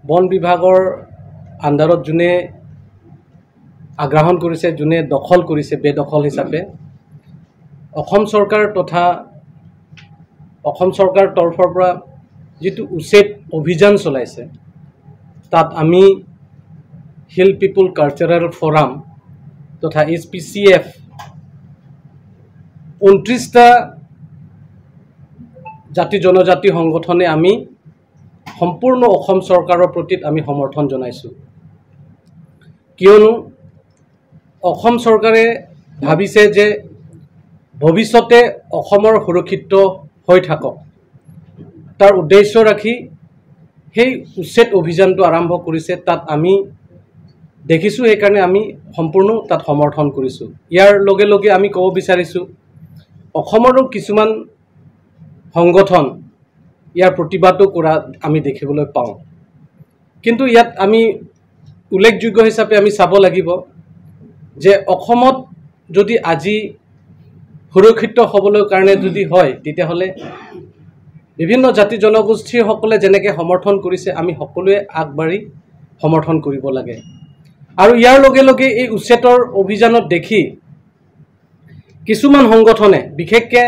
বন বিভাগৰ আণ্ডাৰত যোনে আগ্ৰাসন কৰিছে, যোনে দখল কৰিছে বেদখল হিচাপে, অসম চৰকাৰ তথা অসম চৰকাৰ তৰফৰ পৰা যিটো উচ্ছেদ অভিযান চলাইছে, তাত আমি হিল পিপুল কালচাৰেল ফৰাম তথা HPCF 29টা জাতি জনজাতি সংগঠনে আমি সম্পূৰ্ণ অসম চৰকাৰৰ প্ৰতি আমি সমৰ্থন জনাইছোঁ। কিয়নো অসম চৰকাৰে ভাবিছে যে ভৱিষ্যতে অসমৰ সুৰক্ষিত হৈ থাকক, তাৰ উদ্দেশ্য ৰাখি সেই উচ্ছেদ অভিযানটো আৰম্ভ কৰিছে। তাত আমি দেখিছোঁ, সেইকাৰণে আমি সম্পূৰ্ণ তাত সমৰ্থন কৰিছোঁ। ইয়াৰ লগে লগে আমি ক'ব বিচাৰিছোঁ, অসমৰো কিছুমান সংগঠন ইয়াৰ প্ৰতিবাদো কৰা আমি দেখিবলৈ পাওঁ। কিন্তু ইয়াত আমি উল্লেখযোগ্য হিচাপে আমি চাব লাগিব যে অসমত যদি আজি সুৰক্ষিত হ'বলৈ কাৰণে যদি হয়, তেতিয়াহ'লে বিভিন্ন জাতি জনগোষ্ঠীসকলে যেনেকৈ সমৰ্থন কৰিছে, আমি সকলোৱে আগবাঢ়ি সমৰ্থন কৰিব লাগে। আৰু ইয়াৰ লগে লগে এই উচ্ছেদৰ অভিযানত দেখি কিছুমান সংগঠনে, বিশেষকৈ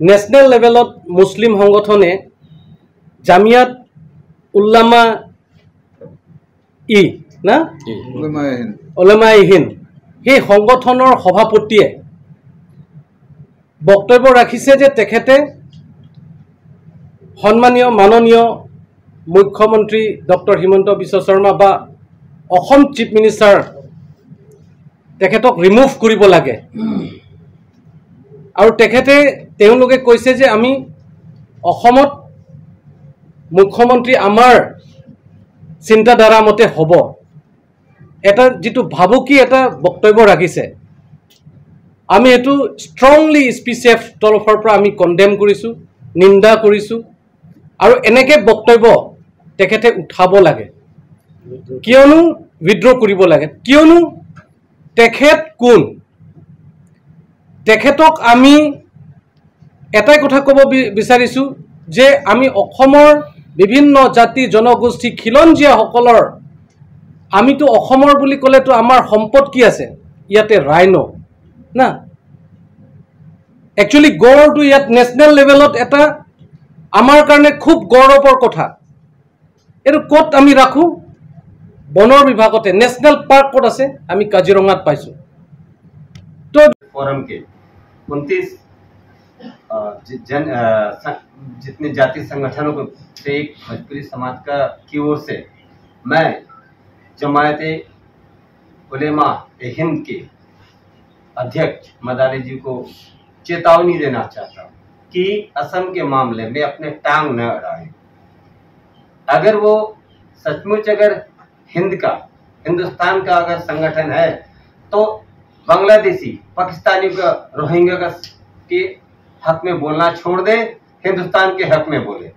নেশ্যনেল লেভেলত মুছলিম সংগঠনে জামিয়াত উল্লামা ই না উলামা ই হিন্দ, সেই সংগঠনৰ সভাপতিয়ে বক্তব্য ৰাখিছে যে তেখেতে সন্মানীয় মাননীয় মুখ্যমন্ত্ৰী ডক্টৰ হিমন্ত বিশ্ব শৰ্মা বা অসম চিফ মিনিষ্টাৰ তেখেতক ৰিমুভ কৰিব লাগে। আৰু তেখেতে তেওঁলোকে কৈছে যে আমি অসমত মুখ্যমন্ত্ৰী আমাৰ চিন্তাধাৰা মতে হ'ব, এটা যিটো ভাবুকি এটা বক্তব্য ৰাখিছে, আমি এইটো ষ্ট্ৰংলি HPCF তৰফৰ পৰা আমি কণ্ডেম কৰিছোঁ, নিন্দা কৰিছোঁ। আৰু এনেকৈ বক্তব্য তেখেতে উঠাব লাগে, কিয়নো উইড্ৰ কৰিব লাগে, কিয়নো তেখেত কোন? তেখেতক আমি এটাই কথা ক'ব বিচাৰিছোঁ যে আমি অসমৰ বিভিন্ন জাতি জনগোষ্ঠী খিলঞ্জীয়াসকলৰ, আমিতো অসমৰ বুলি ক'লেতো আমাৰ সম্পদ কি আছে ইয়াতে? ৰাইনো না, একচুৱেলি গড়টো ইয়াত নেশ্যনেল লেভেলত এটা আমাৰ কাৰণে খুব গৌৰৱৰ কথা। এইটো ক'ত আমি ৰাখোঁ? বনৰ বিভাগতে। নেশ্যনেল পাৰ্ক ক'ত আছে? আমি কাজিৰঙাত পাইছোঁ। তো ফৰম কে 29 जन जितने जाति संगठनों को एक भोजपुरी समाज का की ओर से मैं जमायत उलेमा ए हिंद के अध्यक्ष मदारी जी को चेतावनी देना चाहता हूँ कि असम के मामले में अपने टांग न अड़ाएं। अगर वो सचमुच अगर हिंद का, हिंदुस्तान का अगर संगठन है तो बांग्लादेशी, पाकिस्तानी का, रोहिंग्या का के हक में बोलना छोड़ दे, हिंदुस्तान के हक में बोले।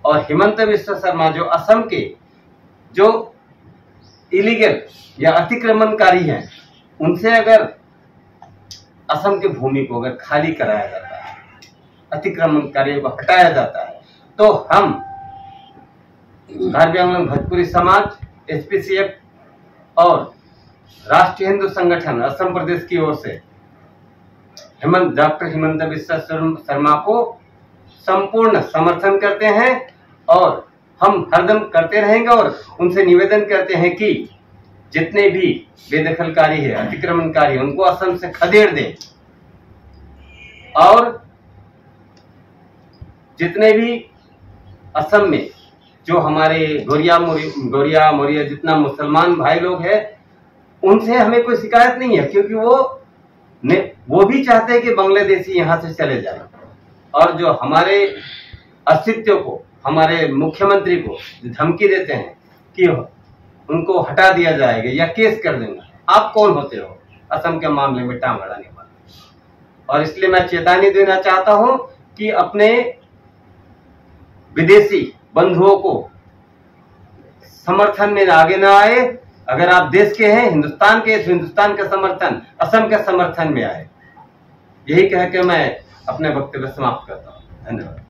और हिमंत बिस्वा शर्मा जो असम के जो इलीगल या अतिक्रमणकारी हैं, उनसे अगर असम की भूमि को अगर खाली कराया जाता है, अतिक्रमणकारियों को हटाया जाता है, तो हम कार्बी आंगलोंग भोजपुरी समाज, HPCF और राष्ट्रीय हिंदू संगठन असम प्रदेश की ओर से डॉक्टर हिमंत बिस्वा शर्मा को संपूर्ण समर्थन करते हैं और हम हरदम करते रहेंगे। और उनसे निवेदन करते हैं कि जितने भी बेदखलकारी है, अतिक्रमणकारी है, उनको असम से खदेड़ दें और जितने भी असम में जो हमारे गोरिया मोरिया जितना मुसलमान भाई लोग हैं, उनसे हमें कोई शिकायत नहीं है, क्योंकि वो भी चाहते हैं कि बांग्लादेशी यहाँ से चले जाए। और जो हमारे अस्तित्व को, हमारे मुख्यमंत्री को धमकी देते हैं कि उनको हटा दिया जाएगा या केस कर देंगे, आप कौन होते हो असम के मामले में टांग अड़ाने वाले? और इसलिए मैं चेतावनी देना चाहता हूं कि अपने विदेशी बंधुओं को समर्थन में आगे ना आए। अगर आप देश के हैं, हिंदुस्तान के, तो हिंदुस्तान का समर्थन, असम के समर्थन में आए। यही कह के मैं अपने वक्तव्य समाप्त करता हूं। धन्यवाद।